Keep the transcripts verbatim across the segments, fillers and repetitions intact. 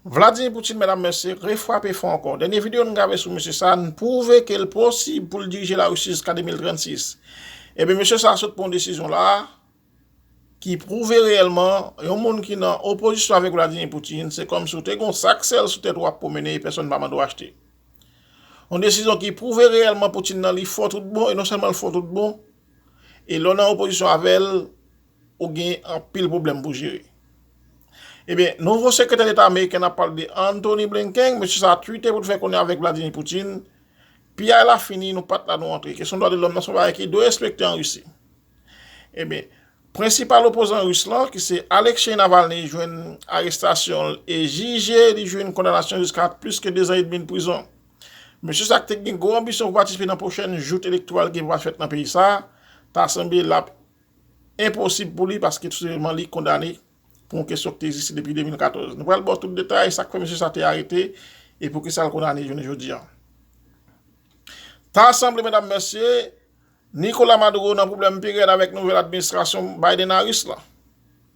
Vladimir Putin, medam mesye, refrape fò ankò. Dènye videyo n gade sou mesye sa, n pwouve ke l posib pou l dirije Larisi jiska de mil trannsis. Ebyen, mesye sa sot pran yon desizyon la, ki pwouve reyèlman, yon moun ki nan opozisyon avèk Vladimir Putin, se kòmsi w te gen yon sak sèl sou tèt ou ap pwomennen e pèsonn pa mande w achte. Yon desizyon ki pwouve reyèlman Putin nan li fò tout bon, e non sèlman l fò tout bon, e lè w nan opozisyon avè l, ou gen anpil pwoblèm pou jere. Ebyen, nouvo sekretè deta ameriken, n ap pale de Antony Blinken, mesye sa twite pou l fè konnen avèk Vladimir Putin, P I la fini, nou pa t la nou antre. Kesyon dwa de lòm nan se yon bagay ki dwe respekte an Risi. Ebyen, prensipal opozan ris lan, ki se Alexei Navalny, jwenn arestasyon l e jije, li jwenn kondanasyon jiska plis ke dezan edmi de prizon. Mesye sa ki te gen gwo anbisyon pou patisipe nan pwochèn jout elektoral ki pral fèt nan peyi sa, ta sanble l ap enposib pou li paske tou senpleman li kondane pou yon kesyon ki te egziste depi de mil katòz. Nou pral ba w tout detay sa k fè mesye sa te arete e poukisa l kondane jounen jodi a. Ta sanble, medam mesye, Nicolas Maduro nan pwoblèm pi rèd avèk nouvèl administrasyon Biden Harris lan.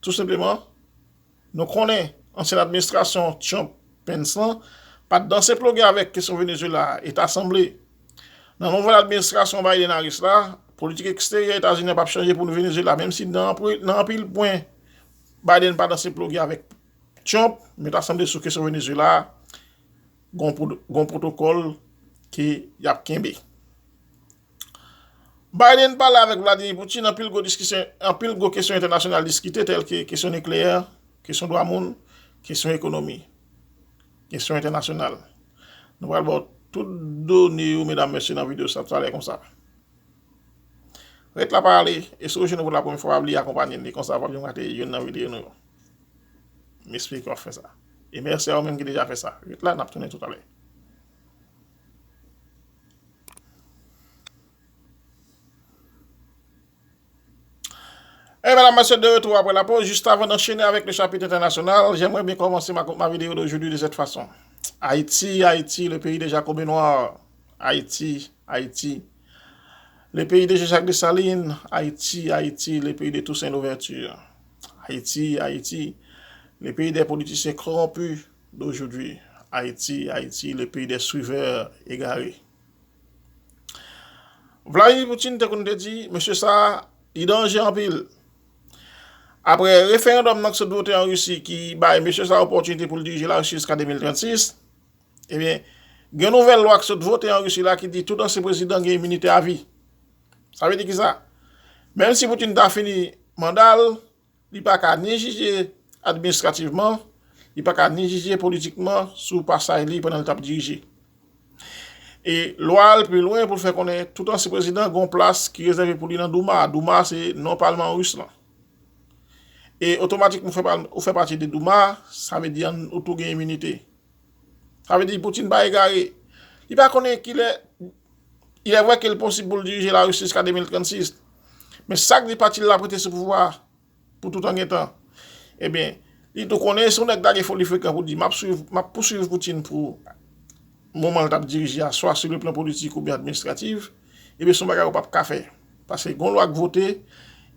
Tou senpleman, nou konnen ansyen administrasyon Trump-Pence lan pa t danse ploge avèk kesyon Venezuela a, e ta sanble nan nouvèl administrasyon Biden Harris la, politik eksteryè Etazini an p ap chanje pou Venezuela, menm si nan anpil, nan anpil pwen Biden pa danse ploge avèk Trump, men ta sanble sou kesyon Venezuela a, gon pwotokòl ke y ap kenbe. Biden pale avèk Vladimir Putin, anpil gwo diskisyon, anpil gwo kesyon entènasyonal diskite, tèlke kesyon nikleyè, kesyon dwa moun, kesyon ekonomi, kesyon entènasyonal. Nou pral ba w tout done yo, medam mesye, nan videyo sa talè konsa. Ret la pa ale, e si w jwenn nou pou la premye fwa, pa bliye akonpanye n li konsa, w ap janm rate youn nan videyo nou yo. M espere ke w ap fè sa. E mèsi a ou menm ki deja fè sa. Ret la, n ap tounen toutalè. E medam, mesye, de retour après la pause. Juste avant d'enchaîner avec le chapitre international, j'aimerais bien commencer ma, ma vidéo d'aujourd'hui de cette façon. Haïti, Haïti, le pays des Jacobins noirs. Haïti, Haïti, le pays de Jean-Jacques Dessalines. Haïti, Haïti, le pays de Toussaint Louverture. Haïti, Haïti, le pays des politiciens corrompus d'aujourd'hui. Haïti, Haïti, le pays des suiveurs égarés. Vladimir Putin te konn te di, mesye sa, li danje anpil. Apre referandòm nan ki sot vote an Risi ki bay mesye sa opòtinite pou l dirije Larisi jiska de mil trannsis, ebyen, gen nouvèl lwa ki sot vote an Risi la ki di tout ansyen prezidan gen iminite avi. Sa vle di kisa? Menm si Putin ta fini manda l, li pa ka ni jije administrativman, li pa ka ni jije politikman sou pasaj li pandan l t ap dirije. E lwa al pi lwen pou l fè konnen tout ansyen prezidan gen yon plas ki rezève pou li nan Douma. Douma se non palman ris lan. E otomatikman ou fè pa, ou fè pati de Douma, sa vle di ou tou gen iminite. Sa vle di Putin pa egare. Li pa konnen kilè, il est vrai ke l posib pou l dirije Larisi jiska de mil trannsis. Men sa k di pati l la ap rete sou pouvwa a pou toutan gen tan. Ebyen, li tou konnen se yon nèg ki ta gen foli frekan pou di, m ap swiv, m ap pouswiv Putin pou moman l t ap dirije a, swa sou le plan politik oubyen administratif, ebyen, se yon bagay ou p ap ka fè. Paske gen yon lwa k vote,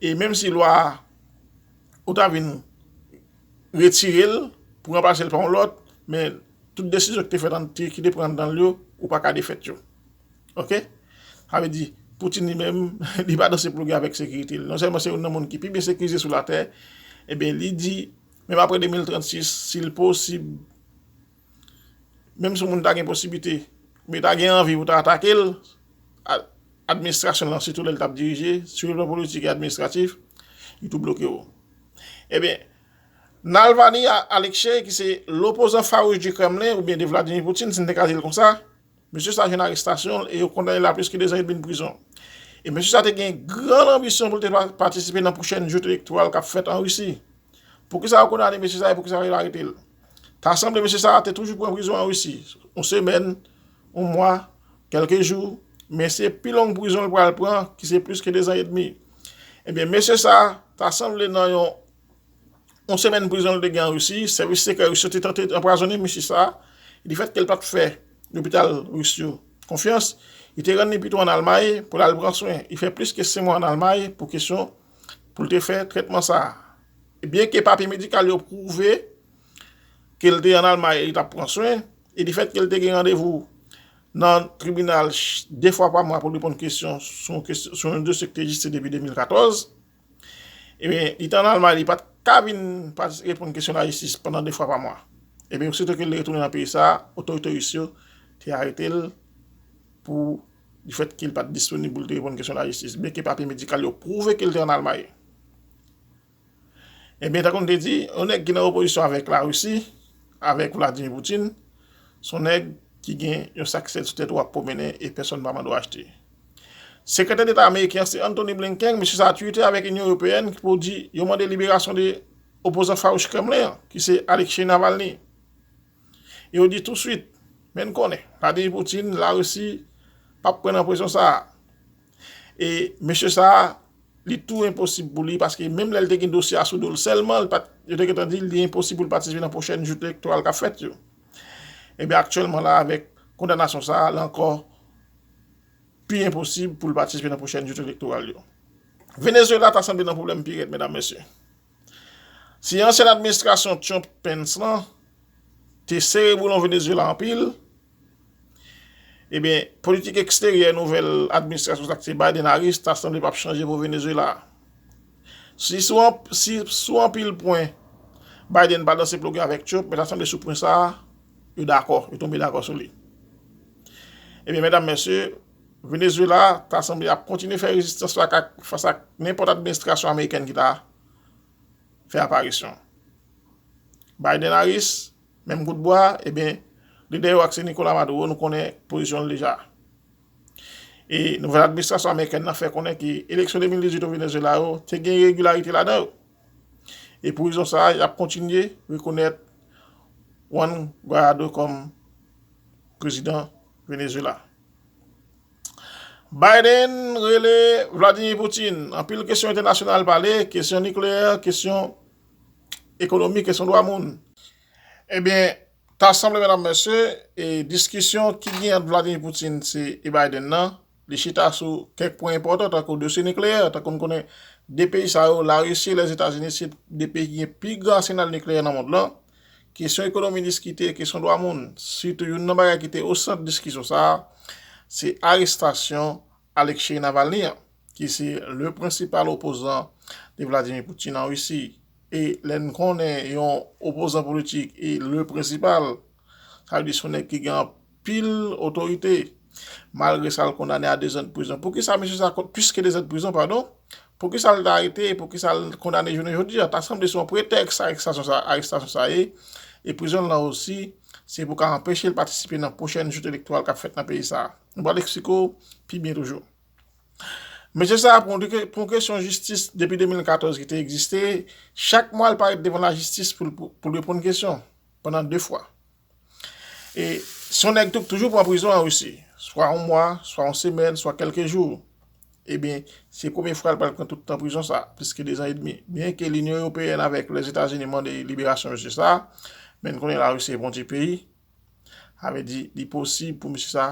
e menm si lwa a, ou ta vin retire l pou ranplase l pa yon lòt, men tout desizyon ki te fèt an, ki te pran anndan l yo, ou pa ka defèt yo. Oke? Sa vle di, Putin li menm, li pa danse ploge avèk sekirite l. Non sèlman se youn nan moun ki pi byen sekirize sou latè, ebyen, li di, menm apre de mil trannsis, si l posib, menm si yon moun ta gen posiblite, oubyen ta gen anvi pou ta atake l, a-, administrasyon l lan, sitou lè l t ap dirije, sou le plan politik e administratif, li tou bloke w. Ebyen, Navalny Alexei, ki se lopozan fawouch di Kremlin, oubyen de Vladimir Putin, si n te ka di l konsa, mesye sa jwenn arestasyon l e yo kondane l a plis ke dezan edmi de prizon. E mesye sa te gen gran anbisyon pou l te pa-, patisipe nan pwochèn jout elektoral k ap fèt an Risi. Poukisa yo kondane mesye sa e poukisa yo arete l? Ta sanble mesye sa te toujou pran prizon an Risi. Yon semèn, yon mwa, kèlke jou, men se pi long prizon l pral pran, ki se plis ke dezan edmi. Ebyen, mesye sa, ta sanble nan yon yon semèn prizon l te gen an Risi, sèvis sekrè ris yo te tante anpwazonnen mesye sa, e difèt ke l pa t fè lopital ris yo konfyans, li te rann li pito ann Almay pou l al pran swen. Li fè plis ke senk mwa ann Almay pou kesyon pou l te fè trètman sa a. E byenke papye medikal yo pwouve ke l te ann Almay e li t ap pran swen, e difèt ke l te gen randevou nan tribinal ch- de fwa pa mwa pou l reponn kesyon sou yon kesyon, sou yon dosye ki te egziste depi de mil katòz, ebyen, li te ann Almay, li pa t ka vin pa reponn kesyon lajistis pandan de fwa pa mwa. Ebyen, osito ke l retounen nan peyi sa a, otorite ris yo te arete l pou difèt ke l pa t disponib pou l te reponn kesyon lajistis, byenke papye medikal yo pwouve ke l te ann Almay. Ebyen, tankou n te di, yon nèg ki nan opozisyon avèk Larisi, avèk Vladimir Putin, se yon nèg ki gen yon sak sèl sou tèt ou ap pwomennen e pèsonn pa mande w achte. Sekretè Deta ameriken an se Antony Blinken, mesye sa a twite avèk Inyon Ewopeyèn ki pou di yo mande liberasyon de opozan fawouch Kremlen an, ki se Alexei Navalny. E yo di touswit, men n konnen, Vladimir Putin, Larisi, p ap pran nan presyon sa a. E mesye sa a, li tou enposib pou li, paske menm lè l te gen dosye a sou do l sèlman, li pa t- yo te gentan di li enposib pou l patisipe nan pwochèn jout elektoral k ap fèt yo. Ebyen, aktyèlman la, avèk kondanasyon sa a, l ankò pi enposib pou l patisipe nan pwochèn jout elektoral yo. Venezuela ta sanble nan pwoblèm pi rèd, medam, mesye. Si ansyen administrasyon Trump-Pence lan te sere boulon Venezuela anpil, ebyen, politik eksteryè nouvèl administrasyon sa k se Biden-Harris ta sanble p ap chanje pou Venezuela. Si sou an- si sou anpil pwen Biden pa danse ploge avèk Trump, men ta sanble sou pwen sa a, yo dakò, yo tonbe dakò sou li. Ebyen, medam, mesye, Venezuela ta sanble ap kontinye fè rezistans la ak- fas ak nenpòt administrasyon amerikèn ki ta fè aparisyon. Biden-Harris, menm kout bwa, ebyen, lidè yo ak se Nicolas Maduro, nou konnen pozisyon l deja. E nouvèl administrasyon amerikèn nan fè konnen ke eleksyon de mil dizuit o Venezuela yo te gen iregilarite ladan yo. E pou rezon sa a, y ap kontinye rekonèt Juan Guaido kòm prezidan Venezuela. Biden rele Vladimir Putin. Anpil kesyon entènasyonal pale, kesyon nikleyè, kesyon ekonomik, kesyon dwa moun. Ebyen, ta sanble, medam, mesye, e diskisyon ki gen ant Vladimir Putin se, e Biden nan, li chita sou kèk pwen enpòtan, tankou dosye nikleyè, tankou n konnen de peyi sa yo, Larisi e Lèzetazini, se de peyi ki gen pi gran asenal nikleyè nan mond lan. Kesyon ekonomi diskite, kesyon dwa moun, sitou youn nan bagay ki te o sant diskisyon sa a, se arestasyon Alexei Navalny an, ki se le prensipal opozan de Vladimir Putin an Risi. E lè n konnen yon opozan politik e le prensipal, sa vle di se yon nèg ki gen anpil otorite. Malgre sa, l kondane a de zan prizon. Poukisa mesye sa, piske de zan prizon, padon, poukisa l ta arete, poukisa l kondane jounen jodi a? Ta sanble se yon pretèks arestasyon sa, arestasyon sa ye. E prizon l lan osi, se pou ka anpeche l patisipe nan pwochèn jout elektoral k ap fèt nan peyi sa a. Nou pral eksplike w pi byen toujou. Mesye sa a, pou yon, pou yon kesyon jistis depi de mil katòz ki te egziste, chak mwa l parèt devan lajistis pou l, pou, pou l reponn kesyon pandan de fwa. E se yon nèg tou, toujou pran prizon an Risi, swa yon mwa, swa yon semèn, swa kèlke jou. Ebyen, se premye fwa l pral pran tout tan prizon sa, plis ke de zan edmi. Byenke Linyon Ewopeyèn avèk Lèzetazini mande liberasyon mesye sa, men n konnen Larisi se yon ti peyi, sa vle di li posib pou mesye sa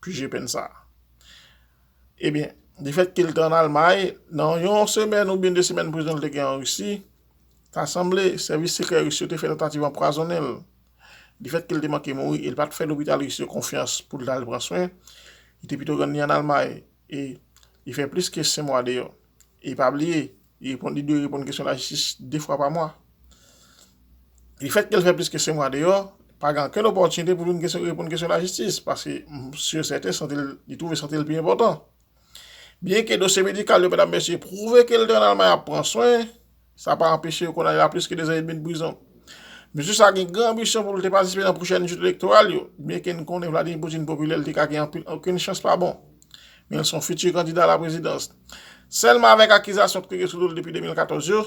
pije pèn sa. Ebyen, difèt ke l te ann Almay, nan yon semèn oubyen de semèn prizon l te gen an Risi, ta sanble sèvis sekrè ris yo te fè tantativ anpwazonnen l. Difèt ke l te manke mouri e l pa t fè lopital ris yo konfyans pou l t al pran swen, li te pito rann li ann Almay e li fè plis ke senk mwa deyò. E pa bliye, li reponn, li dwe reponn kesyon lajistis de fwa pa mwa. Difèt ke l fè plis ke senk mwa deyò, pa gen okenn opòtinite pou l vin kesyon, reponn kesyon lajistis, paske m si e sèten sante l, li twouve sante l pi enpòtan. Byenke dosye medikal yo, medam, mesye, pwouve ke l te ann Almay ap pran swen, sa pa anpeche yo kondane l a plis ke de zan edmi de prizon. Mesye sa a gen gran anbisyon pou l te patisipe nan pwochèn jout elektoral yo, byenke n konnen Vladimir Putin popilè, l te ka gen anpil, okenn chans pa bon. Men l se yon fiti kandida a la prezidans. Sèlman avèk akizasyon k te gen sou do l depi de mil katòz yo,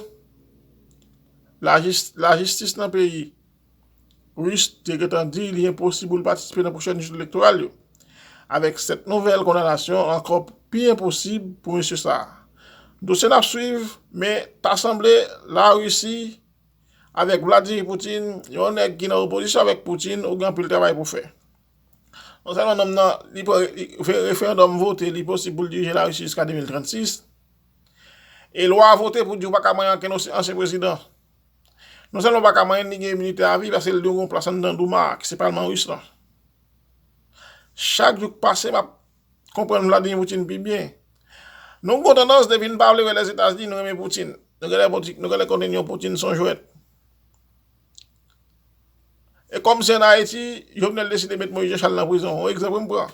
lajis, lajistis nan peyi ris te gentan di li enposib pou l patisipe nan pwochèn jout elektoral yo. Avèk sèt nouvèl kondanasyon, ankò pi enposib pou mesye sa a. Dosye n ap swiv, men ta sanble Larisi avèk Vladimir Putin, yon nèg ki nan opozisyon avèk Putin, ou gen anpil travay pou fè. Non sèlman nonm nan, li pran, li fè referandòm vote, li posib pou l dirije Larisi jiska de mil trannsis. E lwa a vote pou di w pa ka manyen ankenn ansyen prezidan. Non sèlman pa ka manyen, li gen iminite a vi, paske li gen yon plas anndan Douma, ki se palman ris lan. Chak jou k pase, m ap konprann Vladimir Putin pi byen. Nou gen yon tandans, depi n pa vle wè Lèzetazini, nou renmen Putin. Nou genlè Putin, nou genlè konnen yon Putin se yon jwèt. E kòm se ann Ayiti, Jovenel deside met Moïse Jean Charles nan prizon. Yon egzanp m pran.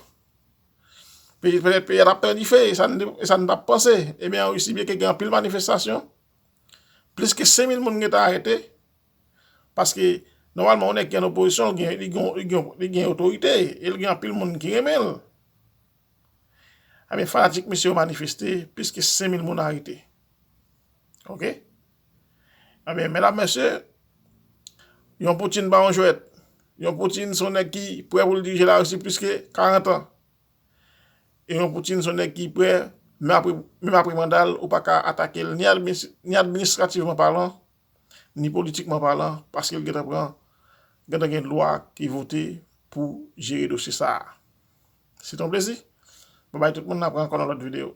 Petèt peyi a t ap pran dife, e sa n, e sa n t ap panse. Ebyen, an Risi, byenke gen anpil manifestasyon, plis ke senk mil moun gentan arete. Paske, nòmalman, yon nèg ki an opozisyon, li gen, li gen, li gen, li gen otorite, e li gen anpil moun ki renmen l. Ebyen, fanatik misye yo manifeste, plis ke senk mil moun arete. Oke? Ebyen, medam, mesye, yon Putin pa yon jwèt. Yon Putin se yon nèg ki prè pou l dirije Larisi plis ke karant an. E yon Putin se yon nèg ki prè, menm apre, menm apre manda l, ou pa ka atake l ni adminis-, ni administrativman palan, ni politikman palan, paske l gentan pran, gentan gen lwa ki vote pou jere dosye sa a. Se te yon plezi. Babay tout moun, n ap wè ankò nan lòt videyo.